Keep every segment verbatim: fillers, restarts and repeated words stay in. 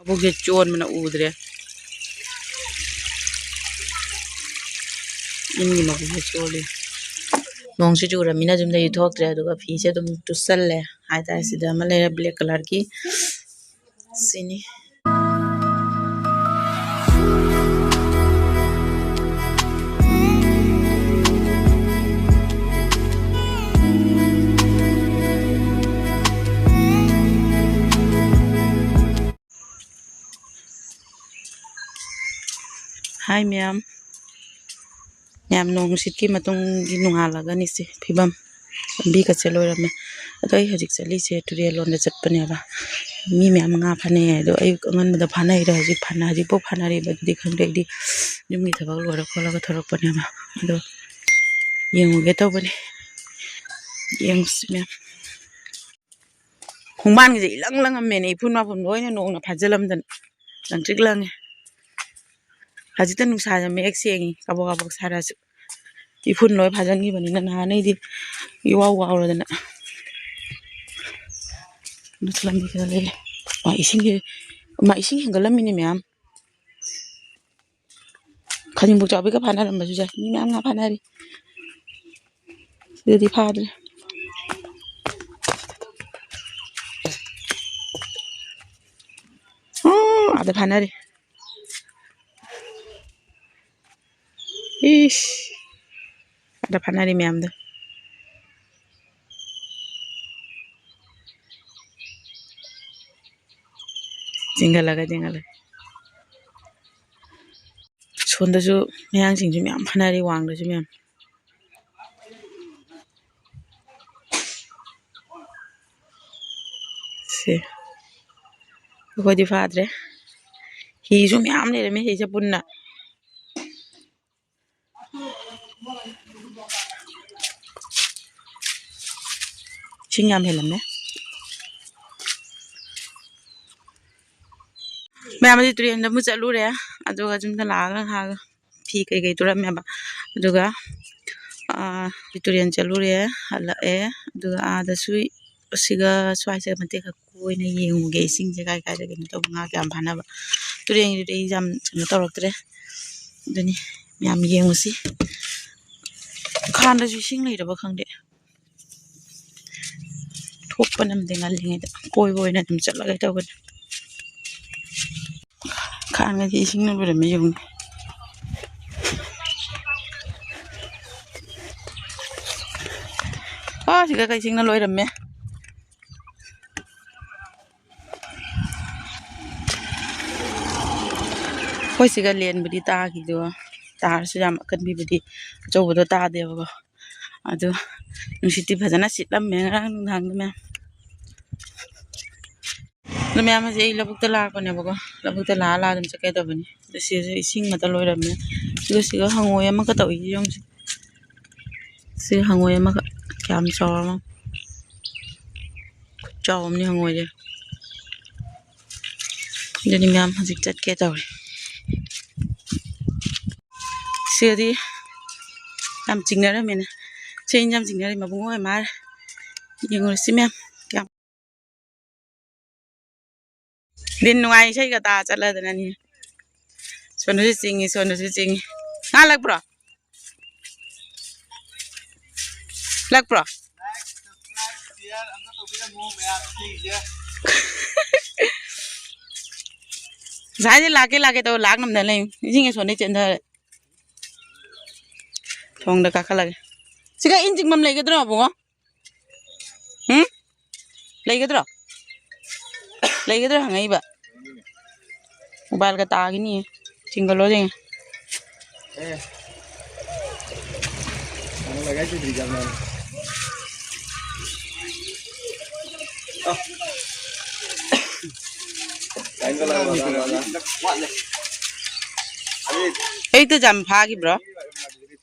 ꯃꯕꯨꯛꯁꯦ ꯆꯣꯟꯕꯅ ꯎꯗ꯭ꯔꯦ꯫ ꯏꯟꯒꯤ ꯃꯕꯨꯛꯁꯦ ꯆꯣꯜꯂꯤ꯫ ꯅꯣꯡꯁꯤ ꯆꯨꯔꯃꯤꯅ ꯌꯨꯝꯗꯒꯤ ꯊꯣꯛꯇ꯭ꯔꯦ꯫ ꯑꯗꯨꯒ ꯐꯤꯁꯦ ꯑꯗꯨꯝ ꯇꯨꯁꯜꯂꯦ ꯍꯥꯏꯇꯥꯔꯦ꯫ ꯁꯤꯗ ꯑꯃ ꯂꯩꯔꯦ black colourꯒꯤ꯫ ꯁꯤꯅꯤ꯫ ꯍꯥꯏ ꯃꯌꯥꯝ꯫ ꯌꯥꯝ ꯅꯣꯡ ꯅꯨꯡꯁꯤꯠꯀꯤ ꯃꯇꯨꯡꯒꯤ ꯅꯣꯡꯉꯥꯜꯂꯒꯅꯤ ꯁꯤ ꯐꯤꯕꯝ꯫ ꯂꯝꯕꯤꯒꯁꯦ ꯂꯣꯏꯔꯝꯃꯦ꯫ ꯑꯗꯣ ꯑꯩ ꯍꯧꯖꯤꯛ ꯆꯠꯂꯤꯁꯦ ꯇꯨꯔꯦꯜ ꯂꯣꯝꯗ ꯆꯠꯄꯅꯦꯕ꯫ ꯃꯤ ꯃꯌꯥꯝ ꯉꯥ ꯐꯥꯅꯩ ꯍꯥꯏ꯫ ꯑꯗꯣ ꯑꯌꯨꯛ ꯑꯉꯟꯕꯗ ꯐꯥꯅꯩꯔ ꯍꯧꯖꯤꯛ ꯐꯥꯅ-, ꯍꯧꯖꯤꯛꯐꯥꯎ ꯐꯥꯅꯔꯤꯕꯗꯨꯗꯤ ꯈꯪꯗꯦ꯫ ꯑꯩꯗꯤ ꯌꯨꯝꯒꯤ ꯊꯕꯛ ꯂꯣꯏꯔ ꯈꯣꯠꯂꯒ ꯊꯣꯔꯛꯄꯅꯦꯕ꯫ ꯑꯗꯣ ꯌꯦꯡꯉꯨꯒꯦ ꯇꯧꯕꯅꯦ꯫ ꯌꯦꯡꯉꯨꯁꯤ ꯃꯌꯥꯝ꯫ ꯈꯣꯡꯕꯥꯟꯒꯤꯁꯦ ꯏꯂꯪ ꯂꯪꯉꯝꯃꯦꯅꯦ, ꯏꯐꯨꯟ ꯃꯥꯐꯨꯟ ꯂꯣꯏꯅ ꯅꯣꯡꯅ ꯐꯥꯖꯤꯜꯂꯝꯗꯅ꯫ ꯂꯪꯇ꯭ꯔꯤꯛ ꯂꯪꯉꯦ꯫ ꯍꯧꯖꯤꯛꯇ ꯅꯨꯡꯁꯥꯁꯦ ꯃꯌꯦꯛ ꯁꯦꯡꯉꯤ, ꯀꯥꯕꯛ ꯀꯥꯕꯛ ꯁꯥꯔꯁꯨ꯫ ꯏꯐꯨꯟ ꯂꯣꯏ ꯐꯥꯖꯤꯟꯈꯤꯕꯅꯤꯅ ꯅꯍꯥꯟꯅꯩꯗꯤ ꯏꯋꯥꯎ ꯋꯥꯎꯔꯗꯅ꯫ ꯑꯗꯨꯁꯨ ꯂꯝꯕꯤ ꯈꯔ ꯂꯩꯔꯦ꯫ ꯃꯥ ꯏꯁꯤꯡꯁꯦ, ꯃꯥ ꯏꯁꯤꯡ ꯍꯦꯟꯒꯠꯂꯝꯃꯤꯅꯦ ꯃꯌꯥꯝ꯫ ꯈꯖꯤꯡ ꯄꯨꯛꯆꯥꯎꯕꯤꯒ ꯐꯥꯅꯔꯝꯕꯁꯨ ꯌꯥꯏ꯫ ꯃꯤ ꯃꯌꯥꯝ ꯉꯥ ꯐꯥꯅꯔꯤ꯫ ꯑꯗꯨꯗꯤ ꯐꯥꯗ꯭ꯔꯦ꯫ ꯎꯝ, ꯑꯥꯗ ꯐꯥꯅꯔꯤ꯫ ꯏꯁ, ꯑꯥꯗ ꯐꯥꯅꯔꯤ ꯃꯌꯥꯝꯗꯣ꯫ ꯆꯦꯟꯒꯠꯂꯒ, ꯆꯦꯟꯒꯠꯂꯒ꯫ ꯁꯣꯝꯗꯁꯨ ꯃꯌꯥꯡꯁꯤꯡꯁꯨ ꯃꯌꯥꯝ ꯐꯥꯅꯔꯤ, ꯋꯥꯡꯗꯁꯨ ꯃꯌꯥꯝ꯫ ꯁꯦ꯫ ꯑꯩꯈꯣꯏꯗꯤ ꯐꯥꯗ꯭ꯔꯦ꯫ ꯍꯤꯁꯨ ꯃꯌꯥꯝ ꯂꯩꯔꯝꯃꯦ ꯁꯤꯁꯦ ꯄꯨꯟꯅ꯫ ꯏꯁꯤꯡ ꯌꯥꯝ ꯍꯦꯜꯂꯝꯃꯦ꯫ ꯃꯌꯥꯝ ꯑꯁꯤ ꯇꯨꯔꯦꯟꯗ ꯑꯃꯨꯛ ꯆꯠꯂꯨꯔꯦ, ꯑꯗꯨꯒ ꯌꯨꯝꯗ ꯂꯥꯛꯑꯒ ꯉꯥꯏꯍꯥꯛ ꯐꯤ ꯀꯩꯀꯩ ꯇꯨꯔꯝꯃꯦꯕ, ꯑꯗꯨꯒ, ꯑꯥ, ꯇꯨꯔꯦꯟ ꯆꯠꯂꯨꯔꯦ, ꯍꯜꯂꯛꯑꯦ, ꯑꯗꯨꯒ ꯑꯥꯗꯁꯨ ꯑꯁꯤꯒ ꯁ꯭ꯋꯥꯏꯁꯤꯒ ꯃꯇꯦꯛ ꯈꯛ ꯑꯣꯏꯅ ꯌꯦꯡꯉꯨꯒꯦ, ꯏꯁꯤꯡꯁꯦ ꯀꯥꯏ ꯀꯥꯏꯗ ꯀꯩꯅꯣ ꯇꯧꯕ, ꯉꯥ ꯀꯌꯥꯝ ꯐꯥꯅꯕ꯫ ꯇꯨꯔꯦꯟꯒꯤꯗꯨꯗꯤ ꯑꯩ ꯌꯥꯝ ꯀꯩꯅꯣ ꯇꯧꯔꯛꯇ꯭ꯔꯦ꯫ ꯑꯗꯨꯅꯤ, ꯃꯌꯥꯝ ꯌꯦꯡꯉꯨꯁꯤ꯫ ꯈꯥꯟꯗꯁꯨ ꯏꯁꯤꯡ ꯂꯩꯔꯕ ꯈꯪꯗꯦ꯫ ꯊꯣꯛꯄ ꯅꯝꯗꯦ, ꯉꯜꯂꯤꯉꯩꯗ ꯀꯣꯏꯕ ꯑꯣꯏꯅ ꯑꯗꯨꯝ ꯆꯠꯂꯒꯦ ꯇꯧꯕꯅꯦ꯫ ꯈꯥꯟꯒꯗꯤ ꯏꯁꯤꯡꯅ ꯂꯣꯏꯔꯝꯃꯦ, ꯌꯦꯡꯉꯨꯅꯦ꯫ ꯑꯥ, ꯁꯤꯒ ꯀꯩꯁꯤꯡꯅ ꯂꯣꯏꯔꯝꯃꯦ꯫ ꯑꯩꯈꯣꯏ ꯁꯤꯒ ꯂꯦꯟꯕꯨꯗꯤ ꯇꯥꯈꯤꯗꯣ, ꯇꯥꯔꯁꯨ ꯌꯥꯝ ꯑꯀꯟꯕꯤꯕꯨꯗꯤ, ꯑꯆꯧꯕꯗꯣ ꯇꯥꯗꯦꯕꯀꯣ꯫ ꯑꯗꯨ ꯅꯨꯡꯁꯤꯠꯇꯤ ꯐꯖꯅ ꯁꯤꯠꯂꯝꯃꯦ ꯉꯔꯥꯡ ꯅꯨꯡꯗꯥꯡꯗꯣ ꯃꯌꯥꯝ꯫ ꯑꯗꯣ ꯃꯌꯥꯝ, ꯍꯧꯖꯤꯛ ꯑꯩ ꯂꯧꯕꯨꯛꯇ ꯂꯥꯛꯄꯅꯦꯕꯀꯣ, ꯂꯧꯕꯨꯛꯇ ꯂꯥꯛꯑ ꯂꯥꯛꯑ ꯑꯗꯨꯝ ꯆꯠꯀꯦ ꯇꯧꯕꯅꯤ꯫ ꯑꯗꯣ ꯁꯤꯁꯨ ꯏꯁꯤꯡ ꯉꯥꯛꯇ ꯂꯣꯏꯔꯝꯃꯦ꯫ ꯑꯗꯨꯒ ꯁꯤꯒ ꯍꯪꯉꯣꯏ ꯑꯃꯈꯛ ꯇꯧꯏꯁꯤ ꯌꯦꯡꯉꯨꯁꯦ꯫ ꯁꯤ ꯍꯪꯉꯣꯏ ꯑꯃꯈꯛ ꯀꯌꯥꯝ ꯆꯥꯎꯔꯅꯣ꯫ ꯈꯨꯠ ꯆꯥꯎ ꯑꯃꯅꯤ ꯍꯪꯉꯣꯏꯁꯦ꯫ ꯑꯗꯨꯅꯤ ꯃꯌꯥꯝ, ꯍꯧꯖꯤꯛ ꯆꯠꯀꯦ ꯇꯧꯔꯤ꯫ ꯁꯤꯗꯤ ꯌꯥꯝ ꯆꯤꯡꯅꯔꯝꯃꯦꯅꯦ꯫ ꯁꯤ ꯌꯥꯝ ꯆꯤꯡꯅꯔꯦ, ꯃꯕꯨꯡ ꯍꯣꯏ ꯃꯥꯔꯦ꯫ ꯌꯦꯡꯉꯨꯔꯁꯤ ꯃꯌꯥꯝ꯫ ꯌꯥꯝ ꯗꯤꯟ ꯅꯨꯡꯉꯥꯏ, ꯏꯁꯩꯒ ꯇꯥ ꯆꯠꯂꯗꯅꯅꯤ꯫ ꯁꯣꯝꯗꯁꯨ ꯆꯤꯡꯉꯤ, ꯁꯣꯝꯗꯁꯨ ꯆꯤꯡꯉꯤ꯫ ꯉꯥ ꯂꯛꯄ꯭ꯔꯣ? ꯂꯛꯄ꯭ꯔꯣ? ꯉꯁꯥꯏꯗꯤ ꯂꯥꯛꯀꯦ ꯂꯥꯛꯀꯦ ꯇꯧ, ꯂꯥꯛ ꯉꯝꯗꯅ ꯂꯩ꯫ ꯏꯁꯤꯡ ꯑꯁꯣꯝꯗꯩ ꯆꯦꯟꯊꯔꯦ꯫ ꯊꯣꯡꯗ ꯀꯥꯈꯠꯂꯒꯦ꯫ ꯁꯤꯒ ꯏꯟ ꯆꯤꯡꯐꯝ ꯂꯩꯒꯗ꯭ꯔꯣ, ꯑꯕꯨꯡꯉꯣ? ꯎꯝ? ꯂꯩꯒꯗ꯭ꯔꯣ? ꯂꯩꯒꯗ꯭ꯔꯣ ꯍꯪꯉꯛꯏꯕ? ꯎꯕꯥꯜꯒ ꯇꯥꯈꯤꯅꯤ꯫ ꯆꯤꯡꯒꯠꯂꯣ ꯆꯤꯡꯉꯦ꯫ ꯑꯌꯨꯛꯇ ꯌꯥꯝ ꯐꯥꯈꯤꯕ꯭ꯔꯣ?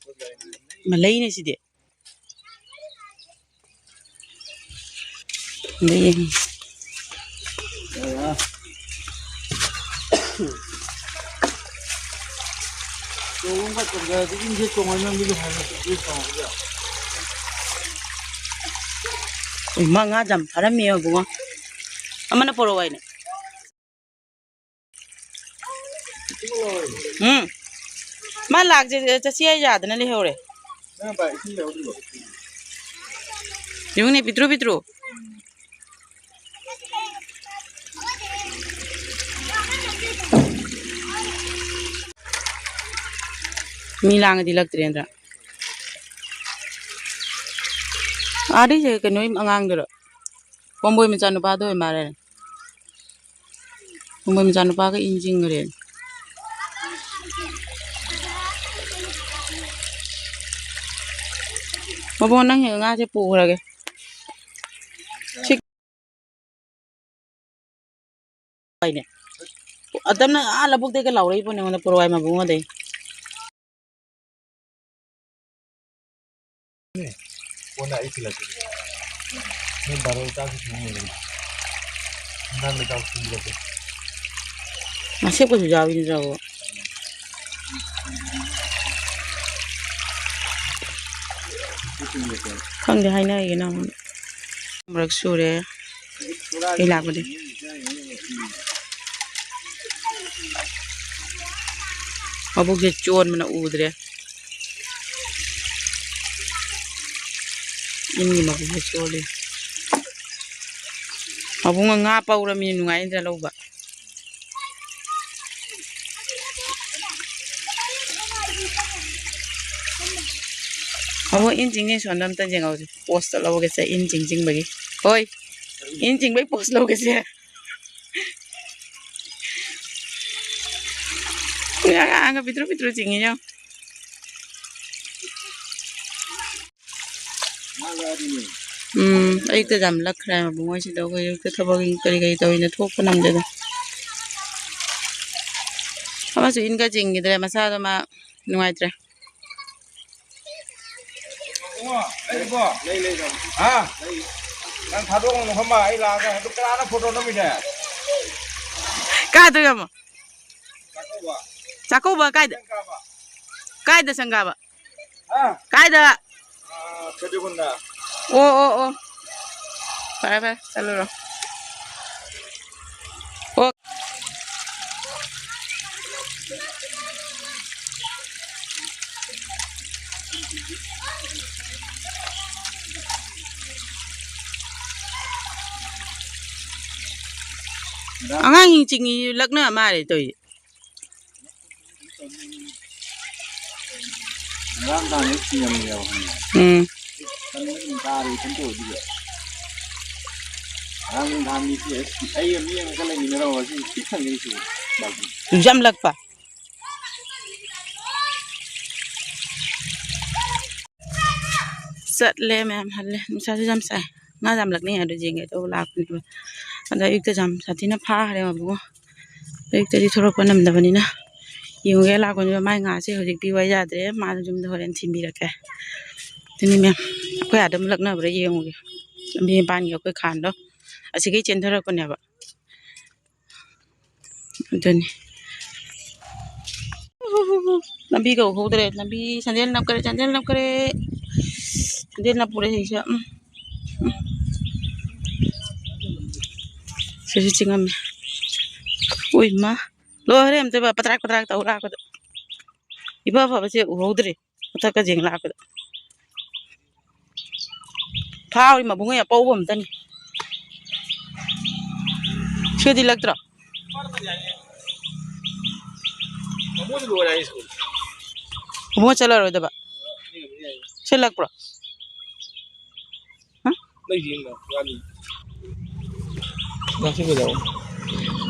ꯃ, ꯂꯩꯅꯦ ꯁꯤꯗꯤ꯫ ꯑꯗ ꯌꯦꯡꯉꯤ꯫ ꯏꯃꯥ, ꯉꯥ ꯌꯥꯝ ꯐꯥꯔꯝꯃꯦ ꯏꯕꯨꯡꯉꯣ꯫ ꯑꯃꯅ ꯄꯣꯔꯛꯑꯣ ꯍꯥꯏꯅꯦ꯫ ꯎꯝ꯫ ꯃꯥ ꯂꯥꯛꯁꯦ ꯆꯠꯁꯤ ꯍꯥꯏ ꯌꯥꯗꯅ ꯂꯩꯍꯧꯔꯦ꯫ ꯌꯦꯡꯉꯨꯅꯦ, ꯄꯤꯇ꯭ꯔꯨ ꯄꯤꯇ꯭ꯔꯨ꯫ ꯃꯤ ꯂꯥꯡꯉꯗꯤ ꯂꯛꯇ꯭ꯔꯦ ꯅꯠꯇ꯭ꯔꯥ? ꯑꯥꯗꯩꯁꯦ ꯀꯩꯅꯣ ꯑꯉꯥꯡꯗꯨꯔꯣ? ꯀꯣꯝꯕꯣꯏ ꯃꯆꯥꯅꯨꯄꯥꯗꯣ ꯑꯣꯏ ꯃꯥꯜꯂꯦ꯫ ꯀꯣꯝꯕꯣꯏ ꯃꯆꯥꯅꯨꯄꯥꯒ ꯏꯟ ꯆꯤꯡꯈ꯭ꯔꯦ꯫ ꯃꯕꯣ, ꯅꯪ ꯍꯦꯛ ꯉꯥꯁꯦ ꯄꯨꯈ꯭ꯔꯒꯦ꯫ ꯁꯤ ꯍꯥꯏꯅꯦ꯫ ꯑꯇꯝꯅ ꯑꯥ ꯂꯧꯕꯨꯛꯇꯩꯒ ꯂꯥꯎꯔꯛꯏ ꯄꯣꯠꯅꯤ ꯑꯩꯉꯣꯟꯗ, ꯄꯣꯔꯣꯏ ꯃꯕꯨꯡ ꯑꯗꯩ꯫ ꯀꯣꯟꯅ ꯑꯩ ꯊꯤꯜꯂꯛꯀꯦ꯫ ꯅꯣꯏ ꯕꯥꯔꯣ ꯆꯥꯛꯁꯨ ꯊꯣꯡ ꯂꯣꯏꯔꯦ꯫ ꯏꯟꯖꯥꯡ ꯂꯩꯇꯥꯎ ꯊꯤꯜꯂꯛꯀꯦ꯫ ꯃꯁꯦꯞꯀꯁꯨ ꯌꯥꯎꯏ ꯅꯠꯇ꯭ꯔꯕꯣ? ꯈꯪꯗꯦ, ꯍꯥꯏꯅꯔꯤꯒꯦ ꯅꯪꯉꯣꯟꯗ꯫ ꯑꯃꯨꯔꯛ ꯁꯨꯔꯦ ꯑꯩ ꯂꯥꯛꯄꯗꯤ꯫ ꯃꯕꯨꯛꯁꯦ ꯆꯣꯟꯕꯅ ꯎꯗ꯭ꯔꯦ꯫ ꯏꯟꯒꯤ ꯃꯕꯨꯛꯁꯦ ꯆꯣꯜꯂꯤ꯫ ꯃꯕꯨꯡꯅ ꯉꯥ ꯄꯧꯔꯃꯤꯅ ꯅꯨꯡꯉꯥꯏꯅꯤꯗ ꯂꯧꯕ꯫ ꯑꯕꯣ, ꯏꯟ ꯆꯤꯡꯉꯦ, ꯁꯣꯝꯗ ꯑꯝꯇ ꯌꯦꯡꯍꯧꯁꯦ꯫ ꯄꯣꯁꯇ ꯂꯧꯒꯦꯁꯦ, ꯏꯟ ꯆꯤꯡ ꯆꯤꯡꯕꯒꯤ꯫ ꯍꯣꯏ, ꯏꯟ ꯆꯤꯡꯕꯒꯤ ꯄꯣꯁ ꯂꯧꯒꯦꯁꯦ꯫ ꯑꯉꯥꯡꯒ ꯄꯤꯇ꯭ꯔꯨ ꯄꯤꯇ꯭ꯔꯨ ꯆꯤꯡꯉꯤ ꯌꯦꯡꯉꯣ꯫ ꯎꯝ, ꯑꯌꯨꯛꯇ ꯌꯥꯝ ꯂꯛꯈ꯭ꯔꯦ ꯃꯕꯨꯡ ꯍꯣꯏꯁꯤꯗ꯫ ꯑꯩꯈꯣꯏ ꯑꯌꯨꯛꯇ ꯊꯕꯛ ꯀꯔꯤ ꯀꯔꯤ ꯇꯧꯔꯤꯅꯣ ꯊꯣꯛꯄ ꯅꯪꯗꯦꯗ꯫ ꯑꯃꯁꯨ ꯏꯟꯒ ꯆꯤꯡꯈꯤꯗ꯭ꯔꯦ, ꯃꯁꯥꯗꯣ ꯃꯥ ꯅꯨꯡꯉꯥꯏꯇ꯭ꯔꯦ꯫ ꯏꯕꯨꯡꯉꯣ, ꯂꯩ, ꯂꯩ, ꯂꯩ꯫ ꯍꯥ? ꯂꯩ꯫ ꯅꯪ ꯊꯥꯗꯣꯛꯑꯝꯃꯣ ꯐꯝꯕ, ꯑꯩ ꯂꯥꯛꯑꯒ꯫ ꯑꯗꯨ ꯀꯅꯥꯅ ꯐꯣꯇꯣ ꯅꯝꯃꯤꯁꯦ? ꯀꯥꯏꯗ ꯌꯥꯝꯃꯣ? ꯆꯥꯛꯀꯧꯕ꯫ ꯆꯥꯛꯀꯧꯕ ꯀꯥꯏꯗ? ꯁꯪꯒꯥꯕ꯫ ꯀꯥꯏꯗ ꯁꯪꯒꯥꯕ? ꯍꯥ? ꯀꯥꯏꯗ? ꯑꯥ, ꯈꯦꯇ꯭ꯔꯤꯈꯨꯟꯗ꯫ ꯑꯣ, ꯑꯣ, ꯑꯣ꯫ ꯐꯔꯦ, ꯐꯔꯦ, ꯆꯠꯂꯨꯔꯣ꯫ ꯑꯉꯥꯡꯁꯤꯡ ꯆꯤꯡꯉꯤ ꯂꯛꯅ ꯃꯥꯜꯂꯦ ꯇꯧꯔꯤꯁꯦ꯫ ꯉꯔꯥꯡ ꯅꯍꯥꯟ ꯍꯦꯛ ꯆꯤꯡꯉꯝꯃꯦꯕ ꯈꯪꯕ꯭ꯔꯥ? ꯎꯝ꯫ ꯀꯟꯕ ꯑꯗꯨꯝ ꯇꯥꯔꯦ ꯏꯊꯟꯇ ꯑꯣꯏꯕꯗꯨꯗ꯫ ꯉꯔꯥꯡ ꯅꯨꯡꯗꯥꯡ ꯃꯤꯁꯦ ꯑꯁ ꯑꯩꯒ ꯃꯤ ꯑꯃꯒ ꯂꯩꯃꯤꯟꯅꯔꯝꯃꯒ ꯁꯤ ꯄꯤꯛ ꯊꯟꯒꯩ ꯁꯤꯔꯦ꯫ ꯌꯥꯝꯂꯛꯄ꯫ ꯆꯠꯂꯦ ꯃꯌꯥꯝ ꯍꯜꯂꯦ꯫ ꯅꯨꯡꯁꯥꯁꯨ ꯌꯥꯝ ꯁꯥꯏ꯫ ꯉꯥ ꯌꯥꯝ ꯂꯛꯅꯩ ꯍꯥꯏꯗꯣ ꯌꯦꯡꯒꯦ ꯇꯧꯕ ꯂꯥꯛꯄꯅꯦꯕ꯫ ꯑꯗꯣ ꯑꯌꯨꯛꯇ ꯌꯥꯝ ꯁꯥꯊꯤꯅ ꯐꯥꯈ꯭ꯔꯦ ꯃꯕꯨꯡꯉꯣ꯫ ꯑꯌꯨꯛꯇꯗꯤ ꯊꯣꯔꯛꯄ ꯅꯝꯗꯕꯅꯤꯅ ꯌꯦꯡꯉꯨꯒꯦ ꯂꯥꯛꯄꯅꯦꯕ꯫ ꯃꯥꯏ ꯉꯥꯁꯦ ꯍꯧꯖꯤꯛ ꯄꯤꯕ ꯌꯥꯗ꯭ꯔꯦ꯫ ꯃꯥꯅ ꯌꯨꯝꯗ ꯍꯣꯔꯦꯟ ꯊꯤꯟꯕꯤꯔꯛꯀꯦ꯫ ꯑꯗꯨꯅꯤ ꯃꯌꯥꯝ꯫ ꯑꯩꯈꯣꯏ ꯑꯥꯗ ꯑꯃꯨꯛ ꯂꯛꯅꯕ꯭ꯔꯥ ꯌꯦꯡꯉꯨꯒꯦ꯫ ꯂꯝꯕꯤ ꯃꯄꯥꯟꯒꯤ ꯑꯩꯈꯣꯏ ꯈꯥꯟꯗꯣ꯫ ꯑꯁꯤꯒꯩ ꯆꯦꯟꯊꯔꯛꯄꯅꯦꯕ꯫ ꯑꯗꯨꯅꯤ꯫ ꯂꯝꯕꯤꯒ ꯎꯍꯧꯗ꯭ꯔꯦ꯫ ꯂꯝꯕꯤ ꯁꯟꯗꯦꯜ ꯅꯞꯈꯔꯦ, ꯁꯟꯗꯦꯜ ꯅꯞꯈꯔꯦ꯫ ꯁꯟꯗꯦꯜ ꯅꯞꯄꯨꯔꯦ ꯁꯤꯁꯦ꯫ ꯎꯝ꯫ ꯎꯝ꯫ ꯁꯤꯁꯨ ꯆꯤꯡꯉꯝꯃꯦ꯫ ꯎꯏ ꯃꯥ꯫ ꯂꯣꯏꯔꯦ ꯑꯝꯇꯣꯏꯕ꯫ ꯄꯇ꯭ꯔꯥꯛ ꯄꯇ꯭ꯔꯥꯛ ꯇꯧ ꯂꯥꯛꯄꯗ꯫ ꯏꯐ ꯐꯕꯁꯦ ꯎꯍꯧꯗ꯭ꯔꯦ꯫ ꯃꯊꯛꯀ ꯌꯦꯡ ꯂꯥꯛꯄꯗ꯫ ꯐꯥꯎꯔꯤ ꯃꯕꯨꯡꯉꯣ ꯑꯄꯧꯕ ꯑꯝꯇꯅꯤ꯫ ꯁꯤꯗꯤ ꯂꯛꯇ꯭ꯔꯣ? ꯃꯕꯨꯡꯉꯣ ꯆꯠꯂꯔꯣꯏꯗꯕ? ꯁꯤ ꯂꯛꯄ꯭ꯔꯣ? ꯍꯥ? ꯉꯥꯁꯦ ꯀꯩꯗꯧꯕ?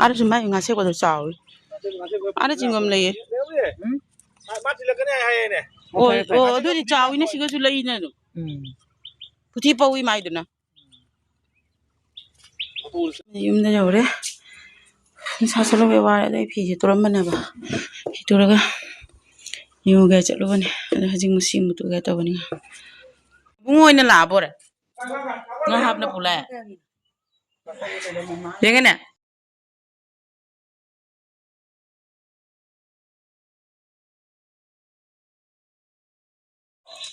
ꯑꯥꯗꯁꯨ ꯃꯥꯏ ꯉꯥꯁꯦ ꯀꯩꯗꯧ ꯆꯥꯎꯏ꯫ ꯑꯥꯗ ꯆꯤꯡꯐꯝ ꯂꯩꯌꯦ꯫ ꯎꯝ? ꯃꯥ ꯊꯤꯜꯂꯛꯀꯅꯤ ꯍꯥꯏ-, ꯍꯥꯏꯌꯦꯅꯦ꯫ ꯑꯣ, ꯑꯣ, ꯐꯔꯦ, ꯐꯔꯦ꯫ ꯑꯣ, ꯑꯗꯨꯗꯤ ꯆꯥꯎꯋꯤꯅꯦ, ꯁꯤꯒꯁꯨ ꯂꯩꯅꯦ ꯑꯗꯨꯝ꯫ ꯎꯝ꯫ ꯄꯨꯊꯤ ꯄꯧꯏ ꯃꯥꯏꯗꯨꯅ꯫ ꯌꯨꯝꯗ ꯌꯧꯔꯦ꯫ ꯅꯨꯡꯁꯥ ꯁꯣꯜꯂꯧꯕꯩ ꯋꯥꯔꯦ꯫ ꯑꯗꯩ ꯐꯤꯁꯦ ꯇꯨꯔꯝꯕꯅꯦꯕ꯫ ꯐꯤ ꯇꯨꯔꯒ ꯌꯨꯒꯦ ꯆꯠꯂꯨꯕꯅꯦ꯫ ꯑꯗꯣ ꯍꯧꯖꯤꯛ ꯃꯨꯁꯤ ꯑꯃꯨꯛ ꯇꯨꯒꯦ ꯇꯧꯕꯅꯤ꯫ ꯏꯕꯨꯡꯉꯣ ꯑꯣꯏꯅ ꯂꯥꯛꯑꯕꯣꯔꯦ? ꯉꯥ ꯍꯥꯞꯅ ꯄꯨꯂꯥꯛꯑꯦ? ꯌꯦꯡꯒꯅꯦ?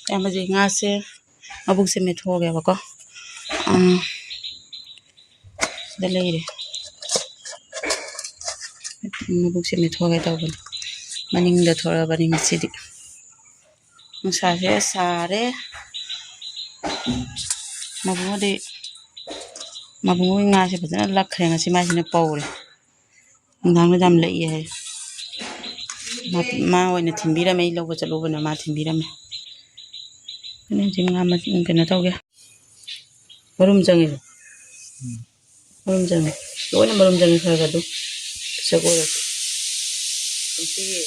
ꯏꯌꯥꯝꯕꯁꯦ ꯉꯥꯁꯦ ꯃꯕꯨꯛꯁꯦ ꯃꯦꯠꯊꯣꯛꯑꯒꯦꯕꯀꯣ꯫ ꯑꯥ, ꯁꯤꯗ ꯂꯩꯔꯦ꯫ ꯃꯕꯨꯛꯁꯦ ꯃꯦꯠꯊꯣꯛꯑꯒꯦ ꯇꯧꯕꯅꯦ꯫ ꯃꯅꯤꯡꯗ ꯊꯣꯔꯛꯑꯕꯅꯤ ꯉꯁꯤꯗꯤ꯫ ꯅꯨꯡꯁꯥꯁꯦ ꯁꯥꯔꯦ꯫ ꯃꯕꯨꯡꯉꯣꯗꯤ, ꯃꯕꯨꯡꯉꯣꯒꯤ ꯉꯥꯁꯦ ꯐꯖꯅ ꯂꯛꯈ꯭ꯔꯦ ꯉꯁꯤ, ꯃꯥꯏꯁꯤꯅ ꯄꯧꯔꯦ꯫ ꯅꯨꯡꯗꯥꯡꯗ ꯌꯥꯝ ꯂꯛꯏ ꯍꯥꯏ꯫ ꯃꯥ, ꯃꯥ ꯑꯣꯏꯅ ꯊꯤꯟꯕꯤꯔꯝꯃꯦ, ꯑꯩ ꯂꯧꯕ ꯆꯠꯂꯨꯕꯅ ꯃꯥ ꯊꯤꯟꯕꯤꯔꯝꯃꯦ꯫ ꯑꯗꯨꯅ ꯍꯧꯖꯤꯛ ꯉꯥ ꯃ-, ꯀꯩꯅꯣ ꯇꯧꯒꯦ꯫ ꯃꯔꯨꯝ ꯆꯪꯉꯦ꯫ ꯎꯝ꯫ ꯃꯔꯨꯝ ꯆꯪꯉꯦ꯫ ꯂꯣꯏꯅ ꯃꯔꯨꯝ ꯆꯪꯉꯦ ꯈꯔ ꯈꯔ ꯑꯗꯨꯝ꯫ ꯄꯤꯁꯛ ꯑꯣꯏꯔꯁꯨ꯫ ꯀꯨꯝꯁꯤꯒꯤ,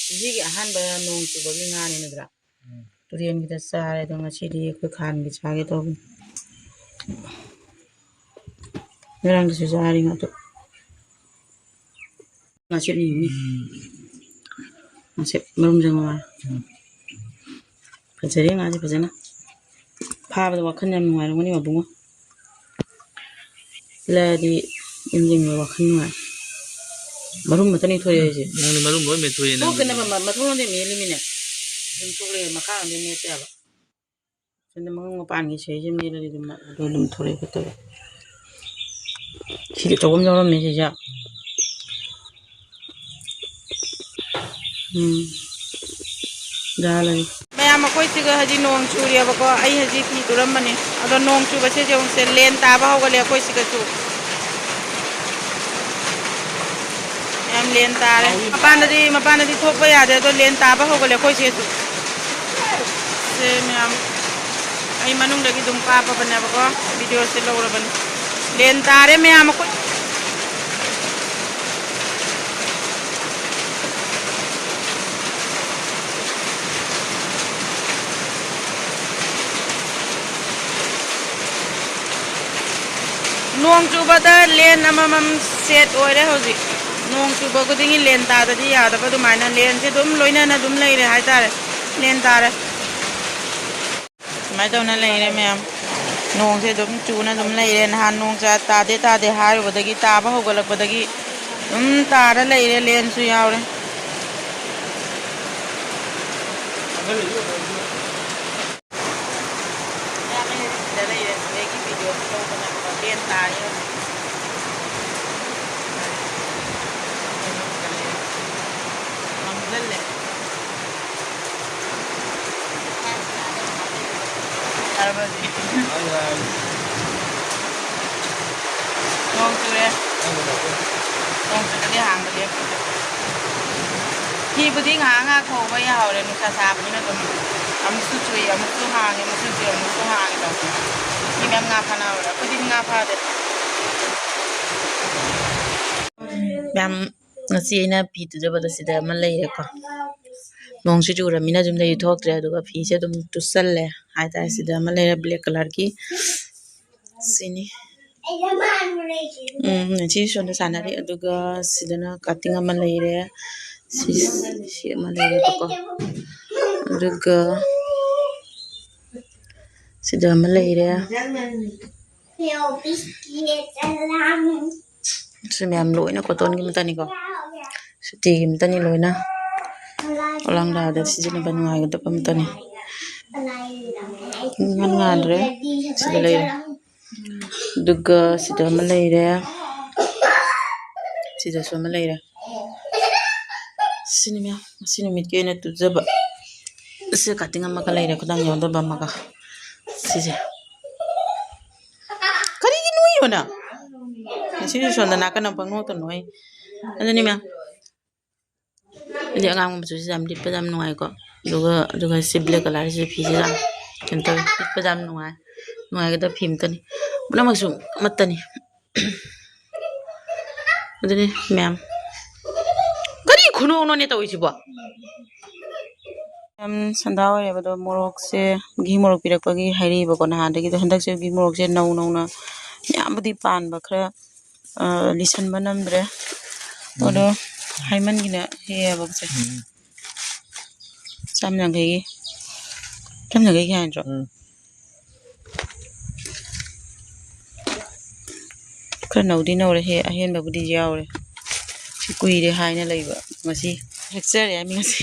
ꯀꯨꯝꯁꯤꯒꯤ ꯑꯍꯥꯟꯕ ꯅꯣꯡ ꯆꯨꯕꯒꯤ ꯉꯥꯅꯤ ꯅꯠꯇ꯭ꯔꯥ? ꯎꯝ꯫ ꯇꯨꯔꯦꯟꯒꯤꯗ ꯆꯥꯔꯦ ꯑꯗꯣ ꯉꯁꯤꯗꯤ ꯑꯩꯈꯣꯏ ꯈꯥꯟꯒꯤ ꯆꯥꯒꯦ ꯇꯧꯕꯅꯤ꯫ ꯉꯔꯥꯡꯗꯁꯨ ꯆꯥꯔꯤ ꯉꯥꯗꯣ꯫ ꯉꯥꯁꯦꯞ ꯅꯤꯅꯤ꯫ ꯎꯝ꯫ ꯉꯥꯁꯦꯞ ꯃꯔꯨꯝ ꯆꯪꯕ ꯃꯥꯜꯂꯦ꯫ ꯎꯝ꯫ ꯐꯖꯔꯦ ꯉꯥꯁꯦ ꯐꯖꯅ꯫ ꯐꯥꯕꯗ ꯋꯥꯈꯜ ꯌꯥꯝ ꯅꯨꯡꯉꯥꯏꯔꯝꯒꯅꯤ ꯃꯕꯨꯡꯉꯣ꯫ ꯂꯛꯑꯗꯤ ꯏꯟꯖꯤꯟꯕ ꯋꯥꯈꯜ ꯅꯨꯡꯉꯥꯏ꯫ ꯃꯔꯨꯝ ꯈꯛꯇꯅꯤ ꯊꯣꯛꯑꯦ ꯍꯥꯏꯁꯦ꯫ ꯅꯪꯗꯤ ꯃꯔꯨꯝ ꯂꯣꯏ ꯃꯦꯠꯊꯣꯛꯑꯦ ꯅꯪꯗꯤ꯫ ꯊꯣꯛꯇꯅꯕ ꯃ-, ꯃꯊꯣꯡ ꯑꯝꯗ ꯃꯦꯠꯂꯤꯃꯤꯅꯦ꯫ ꯑꯗꯨꯝ ꯊꯣꯛꯂꯛꯑꯦ, ꯃꯈꯥ ꯑꯝꯗ ꯃꯦꯠꯄ ꯌꯥꯕ꯫ ꯁꯤꯗ ꯃꯔꯨꯝ ꯃꯄꯥꯟꯒꯤ ꯁꯤꯁꯦ ꯃꯦꯠꯂꯗꯤ ꯑꯗꯨꯝ ꯑꯗꯨ ꯑꯗꯨꯝ ꯊꯣꯛꯂꯛꯑꯦ ꯈꯣꯠꯇꯣꯛꯂꯛꯑꯦ꯫ ꯁꯤꯗꯤ ꯑꯆꯧꯕ ꯑꯃ ꯌꯥꯎꯔꯝꯃꯦ ꯁꯤꯁꯦ꯫ ꯎꯝ꯫ ꯖꯥꯂꯒꯦ꯫ ꯃꯌꯥꯝ, ꯑꯩꯈꯣꯏ ꯁꯤꯒ ꯍꯧꯖꯤꯛ ꯅꯣꯡ ꯆꯨꯔꯤꯑꯕꯀꯣ, ꯑꯩ ꯍꯧꯖꯤꯛ ꯐꯤ ꯇꯨꯔꯝꯕꯅꯤ꯫ ꯑꯗꯣ ꯅꯣꯡ ꯆꯨꯕꯁꯦ ꯌꯦꯡꯉꯨꯁꯦ, ꯂꯦꯟ ꯇꯥꯕ ꯍꯧꯒꯠꯂꯦ ꯑꯩꯈꯣꯏ ꯁꯤꯒꯁꯨ꯫ ꯌꯥꯝ ꯂꯦꯟ ꯇꯥꯔꯦ꯫ ꯃꯄꯥꯟꯗꯗꯤ, ꯃꯄꯥꯟꯗꯗꯤ ꯊꯣꯛꯄ ꯌꯥꯗꯦ, ꯑꯗꯣ ꯂꯦꯟ ꯇꯥꯕ ꯍꯧꯒꯠꯂꯦ ꯑꯩꯈꯣꯏ ꯁꯤꯒꯁꯨ꯫ ꯁꯦ ꯃꯌꯥꯝ, ꯑꯩ ꯃꯅꯨꯡꯗꯒꯤ ꯑꯗꯨꯝ ꯀꯥꯞꯄꯕꯅꯦꯕꯀꯣ, ꯚꯤꯗꯤꯑꯣꯁꯦ ꯂꯧꯔꯕꯅꯤ꯫ ꯂꯦꯟ ꯇꯥꯔꯦ ꯃꯌꯥꯝ, ꯑꯩꯈꯣꯏ꯫ ꯅꯣꯡ ꯆꯨꯕꯗ ꯂꯦꯟ ꯑꯃꯃꯝ ꯁꯦꯠ ꯑꯣꯏꯔꯦ ꯍꯧꯖꯤꯛ꯫ ꯅꯣꯡ ꯆꯨꯕ ꯈꯨꯗꯤꯡꯒꯤ ꯂꯦꯟ ꯇꯥꯗꯗꯤ ꯌꯥꯗꯕ ꯑꯗꯨꯃꯥꯏꯅ ꯂꯦꯟꯁꯦ ꯑꯗꯨꯝ ꯂꯣꯏꯅꯅ ꯑꯗꯨꯝ ꯂꯩꯔꯦ ꯍꯥꯏꯇꯥꯔꯦ꯫ ꯂꯦꯟ ꯇꯥꯔꯦ꯫ ꯁꯨꯃꯥꯏꯅ ꯇꯧꯅ ꯂꯩꯔꯦ ꯃꯌꯥꯝ꯫ ꯅꯣꯡꯁꯦ ꯑꯗꯨꯝ ꯆꯨꯅ ꯑꯗꯨꯝ ꯂꯩꯔꯦ꯫ ꯅꯍꯥꯟ ꯅꯣꯡ ꯆꯥ-, ꯇꯥꯗꯦ ꯇꯥꯗꯦ ꯍꯥꯏꯔꯨꯕꯗꯒꯤ, ꯇꯥꯕ ꯍꯧꯒꯠꯂꯛꯄꯗꯒꯤ ꯑꯗꯨꯝ ꯇꯥꯔ ꯂꯩꯔꯦ, ꯂꯦꯟꯁꯨ ꯌꯥꯎꯔꯦ꯫ ꯃꯌꯥꯝ ꯑꯩ ꯁꯤꯗ ꯂꯩꯔꯦ, ꯁꯤꯗꯒꯤ ꯚꯤꯗꯤꯑꯣꯁꯨ ꯂꯧꯕ ꯅꯪꯕ, ꯂꯦꯟ ꯇꯥꯔꯦ ꯍꯧꯖꯤꯛ꯫ ꯅꯣꯡ ꯆꯨꯔꯦ꯫ ꯅꯣꯡ ꯆꯨꯔꯗꯤ ꯍꯥꯡꯕ ꯂꯦꯞꯄꯣꯏ꯫ ꯐꯤꯕꯨꯗꯤ ꯉꯥꯏꯍꯥꯛ ꯉꯥꯏꯍꯥꯛ ꯐꯧꯕ ꯌꯥꯍꯧꯔꯦ, ꯅꯨꯡꯁꯥ ꯁꯥꯕꯅꯤꯅ ꯑꯗꯨꯝ ꯑꯃꯨꯛꯁꯨ ꯆꯨꯏ, ꯑꯃꯨꯛꯁꯨ ꯍꯥꯡꯉꯤ, ꯑꯃꯨꯛꯁꯨ ꯆꯨꯏ, ꯑꯃꯨꯛꯁꯨ ꯍꯥꯡꯉꯤ ꯇꯧꯕꯅꯦ꯫ ꯃꯤ ꯃꯌꯥꯝ ꯉꯥ ꯐꯥꯅꯍꯧꯔꯦ, ꯑꯩꯈꯣꯏꯗꯤ ꯉꯥ ꯐꯥꯗꯦ꯫ ꯃꯌꯥꯝ ꯉꯁꯤ ꯑꯩꯅ ꯐꯤ ꯇꯨꯖꯕꯗꯣ ꯁꯤꯗ ꯑꯃ ꯂꯩꯔꯦꯀꯣ꯫ ꯅꯣꯡꯁꯤ ꯆꯨꯔꯃꯤꯅ ꯑꯗꯨꯝ ꯂꯩ ꯊꯣꯛꯇ꯭ꯔꯦ, ꯑꯗꯨꯒ ꯐꯤꯁꯦ ꯑꯗꯨꯝ ꯇꯨꯁꯜꯂꯦ ꯍꯥꯏꯇꯥꯔꯦ꯫ ꯁꯤꯗ ꯑꯃ ꯂꯩꯔꯦ black colourꯒꯤ, ꯁꯤꯅꯤ꯫ ꯎꯝ, ꯁꯤ ꯁꯣꯝꯗ ꯁꯥꯟꯅꯔꯤ, ꯑꯗꯨꯒ ꯁꯤꯗꯅ cutting ꯑꯃ ꯂꯩꯔꯦ, ꯁꯤ, ꯁꯤ ꯑꯃ ꯂꯩꯔꯦꯕꯀꯣ, ꯑꯗꯨꯒ ꯁꯤꯗ ꯑꯃ ꯂꯩꯔꯦ꯫ ꯁꯤ ꯃꯌꯥꯝ ꯂꯣꯏꯅ cottonꯒꯤ ꯃꯇꯅꯤꯀꯣ, ꯁꯨꯇꯤꯒꯤ ꯃꯇꯅꯤ ꯂꯣꯏꯅ꯫ ꯑꯣꯂꯥꯡꯗꯥꯗ ꯁꯤꯖꯤꯟꯅꯕ ꯅꯨꯡꯉꯥꯏꯒꯗꯕ ꯃꯇꯅꯤ꯫ ꯏꯉꯥꯟ ꯉꯥꯟꯗ꯭ꯔꯦ꯫ ꯁꯤꯗ ꯂꯩꯔꯦ꯫ ꯑꯗꯨꯒ ꯁꯤꯗ ꯑꯃ ꯂꯩꯔꯦ꯫ ꯁꯤꯗꯁꯨ ꯑꯃ ꯂꯩꯔꯦ꯫ ꯁꯤꯅꯤ ꯃꯌꯥꯝ, ꯉꯁꯤ ꯅꯨꯃꯤꯠꯀꯤ ꯑꯣꯏꯅ ꯇꯨꯖꯕ꯫ ꯁꯤ cutting ꯑꯃꯒ ꯂꯩꯔꯦ, ꯈꯨꯗꯥꯡ ꯌꯥꯎꯗꯕ ꯑꯃꯒ꯫ ꯁꯤꯁꯦ꯫ ꯀꯔꯤꯒꯤ ꯅꯣꯏꯅꯣ ꯅꯪ? ꯉꯁꯤꯁꯨ ꯁꯣꯝꯗ ꯅꯥꯀꯟ ꯑꯃ ꯄꯪꯅꯣꯛꯇ ꯅꯣꯛꯏ꯫ ꯑꯗꯨꯅꯤ ꯃꯌꯥꯝ꯫ ꯑꯗꯩ ꯑꯉꯥꯡꯕ ꯃꯆꯨꯁꯤꯁꯨ ꯌꯥꯝ ꯂꯤꯠꯄꯗ ꯌꯥꯝ ꯅꯨꯡꯉꯥꯏꯀꯣ꯫ ꯑꯗꯨꯒ, ꯑꯗꯨꯒ ꯁꯤ black colourꯁꯤ ꯐꯤꯁꯦ ꯌꯥꯝ ꯀꯩꯅꯣ ꯇꯧꯋꯤ, ꯂꯤꯠꯄꯗ ꯌꯥꯝ ꯅꯨꯡꯉꯥꯏ, ꯅꯨꯡꯉꯥꯏꯒꯗꯕ ꯐꯤ ꯑꯃꯇꯅꯤ꯫ ꯄꯨꯝꯅꯃꯛꯁꯨ ꯑꯃꯠꯇꯅꯤ꯫ ꯑꯗꯨꯅꯤ ꯃꯌꯥꯝ꯫ ꯀꯔꯤ ꯈꯨꯅꯣꯛꯅꯣꯅꯦ ꯇꯧꯔꯤꯁꯤꯕꯣ? ꯌꯥꯝ ꯁꯟꯗꯥ ꯑꯣꯏꯔꯦꯕ ꯑꯗꯣ, ꯃꯣꯔꯣꯛꯁꯦ, ꯘꯤ ꯃꯣꯔꯣꯛ ꯄꯤꯔꯛꯄꯒꯤ ꯍꯥꯏꯔꯤꯕꯀꯣ ꯅꯍꯥꯟꯗꯒꯤꯗꯣ꯫ ꯍꯟꯗꯛꯁꯦ ꯘꯤ ꯃꯣꯔꯣꯛꯁꯦ ꯅꯧ ꯅꯧꯅ ꯃꯌꯥꯝꯕꯨꯗꯤ ꯄꯥꯟꯕ ꯈꯔ, ꯑ, ꯂꯤꯁꯟꯕ ꯅꯝꯗ꯭ꯔꯦ꯫ ꯑꯗꯣ ꯍꯥꯏꯃꯟꯒꯤꯅ ꯍꯦꯛꯑꯦꯕ ꯁꯦ꯫ ꯎꯝ꯫ ꯆꯥꯝ ꯌꯥꯡꯈꯩꯒꯤ, ꯆꯥꯝ ꯌꯥꯡꯈꯩꯒꯤ ꯍꯥꯏ ꯅꯠꯇ꯭ꯔꯣ? ꯎꯝ꯫ ꯈꯔ ꯅꯧꯗꯤ ꯅꯧꯔꯦ, ꯍꯦ, ꯑꯍꯦꯟꯕꯕꯨꯗꯤ ꯌꯥꯎꯔꯦ꯫ ꯁꯤ ꯀꯨꯏꯔꯦ ꯍꯥꯏꯅ ꯂꯩꯕ, ꯉꯁꯤ ꯍꯦꯛꯆꯔꯦ ꯍꯥꯏꯃꯤ ꯉꯁꯤ꯫